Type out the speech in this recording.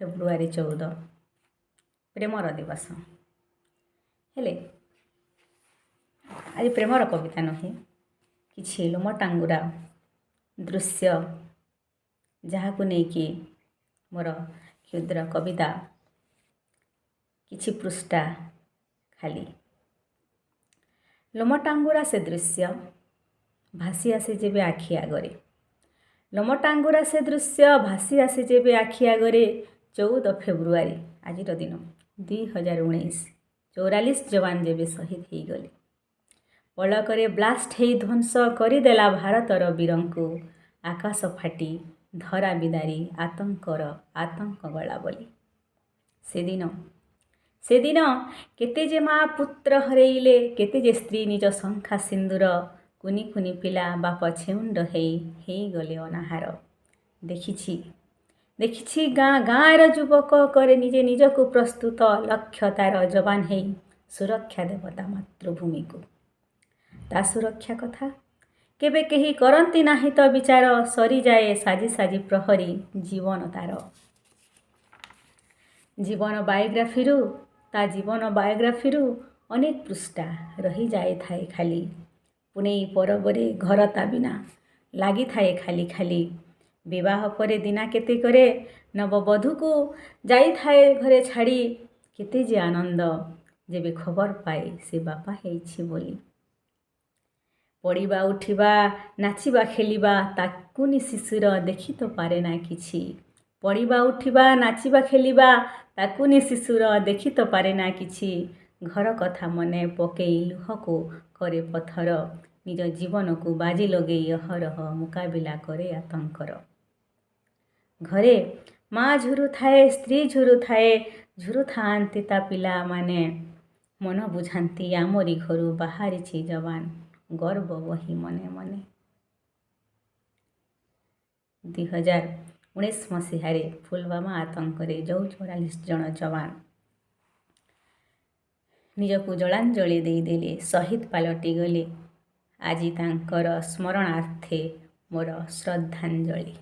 ଫେବୃଆରୀ 14 ପ୍ରେମର ଦିବସ। ହେଲେ ଆଜି ପ୍ରେମର କବିତା ନୁହେଁ, କିଛି ଲୋମଟାଙ୍ଗୁରା ଦୃଶ୍ୟ ଯାହାକୁ ନେଇକି ମୋର କ୍ଷୁଦ୍ର କବିତା କିଛି ପୃଷ୍ଠା ଖାଲି। ଲୋମଟାଙ୍ଗୁରା ସେ ଦୃଶ୍ୟ ଭାସି ଆସେ ଯେବେ ଆଖି ଆଗରେ, ଲୋମଟାଙ୍ଗୁରା ସେ ଦୃଶ୍ୟ ଭାସି ଆସେ ଯେବେ ଆଖି ଆଗରେ, 14 ଫେବୃଆରୀ ଆଜିର ଦିନ 2019, 44 ଯବାନ ଯେବେ ଶହୀଦ ହେଇଗଲେ। ପଲକରେ ବ୍ଲାଷ୍ଟ ହେଇ ଧ୍ୱଂସ କରିଦେଲା ଭାରତର ବୀରଙ୍କୁ, ଆକାଶ ଫାଟି ଧରା ବିଦାରି ଆତଙ୍କର ଆତଙ୍କ ଗଲା ବୋଲି। ସେଦିନ କେତେ ଯେ ମା ପୁତ୍ର ହରେଇଲେ, କେତେ ଯେ ସ୍ତ୍ରୀ ନିଜ ଶଙ୍ଖା ସିନ୍ଦୁର, କୁନି କୁନି ପିଲା ବାପ ଛେଉଣ୍ଡ ହେଇ ହେଇଗଲେ ଅନାହାର। ଦେଖିଛି ଦେଖିଛି ଗାଁ ଗାଁର ଯୁବକ କରେ ନିଜେ ନିଜକୁ ପ୍ରସ୍ତୁତ, ଲକ୍ଷ୍ୟ ତାର ଯବାନ ହେଇ ସୁରକ୍ଷା ଦେବ ତା ମାତୃଭୂମିକୁ। ତା ସୁରକ୍ଷା କଥା କେବେ କେହି କରନ୍ତି ନାହିଁ ତ ବିଚାର, ସରିଯାଏ ସାଜି ସାଜି ପ୍ରହରୀ ଜୀବନ ତାର। ଜୀବନ ବାୟୋଗ୍ରାଫିରୁ, ତା ଜୀବନ ବାୟୋଗ୍ରାଫିରୁ ଅନେକ ପୃଷ୍ଠା ରହିଯାଇଥାଏ ଖାଲି। ପୁନେଇ ପରବରେ ଘର ତା ବିନା ଲାଗିଥାଏ ଖାଲି ଖାଲି। ବିବାହ ପରେ ଦିନା କେତେକରେ ନବବଧୂକୁ ଯାଇଥାଏ ଘରେ ଛାଡ଼ି, କେତେ ଯେ ଆନନ୍ଦ ଯେବେ ଖବର ପାଏ ସେ ବାପା ହେଇଛି ବୋଲି। ପଡ଼ିବା ଉଠିବା ନାଚିବା ଖେଳିବା ତା କୁନି ଶିଶୁର ଦେଖି ତ ପାରେ ନା କିଛି। ପଡ଼ିବା ଉଠିବା ନାଚିବା ଖେଳିବା ତା କୁନି ଶିଶୁର ଦେଖି ତ ପାରେ ନା କିଛି। ଘର କଥା ମନେ ପକେଇ ଲୁହକୁ କରେ ପଥର, ନିଜ ଜୀବନକୁ ବାଜି ଲଗେଇ ଅହରହ ମୁକାବିଲା କରେ ଆତଙ୍କର। ଘରେ ମା ଝୁରୁଥାଏ, ସ୍ତ୍ରୀ ଝୁରୁଥାଏ, ଝୁରୁଥାନ୍ତି ତା ପିଲାମାନେ। ମନ ବୁଝାନ୍ତି ଆମରି ଘରୁ ବାହାରିଛି ଯବାନ, ଗର୍ବ ବହି ମନେ ମନେ। 2019 ମସିହାରେ ପୁଲୱାମା ଆତଙ୍କରେ ଯେଉଁ 44 ଜଣ ଯବାନ ନିଜକୁ ଜଳାଞ୍ଜଳି ଦେଇଦେଲେ, ଶହୀଦ ପାଲଟିଗଲେ, ଆଜି ତାଙ୍କର ସ୍ମରଣାର୍ଥେ ମୋର ଶ୍ରଦ୍ଧାଞ୍ଜଳି।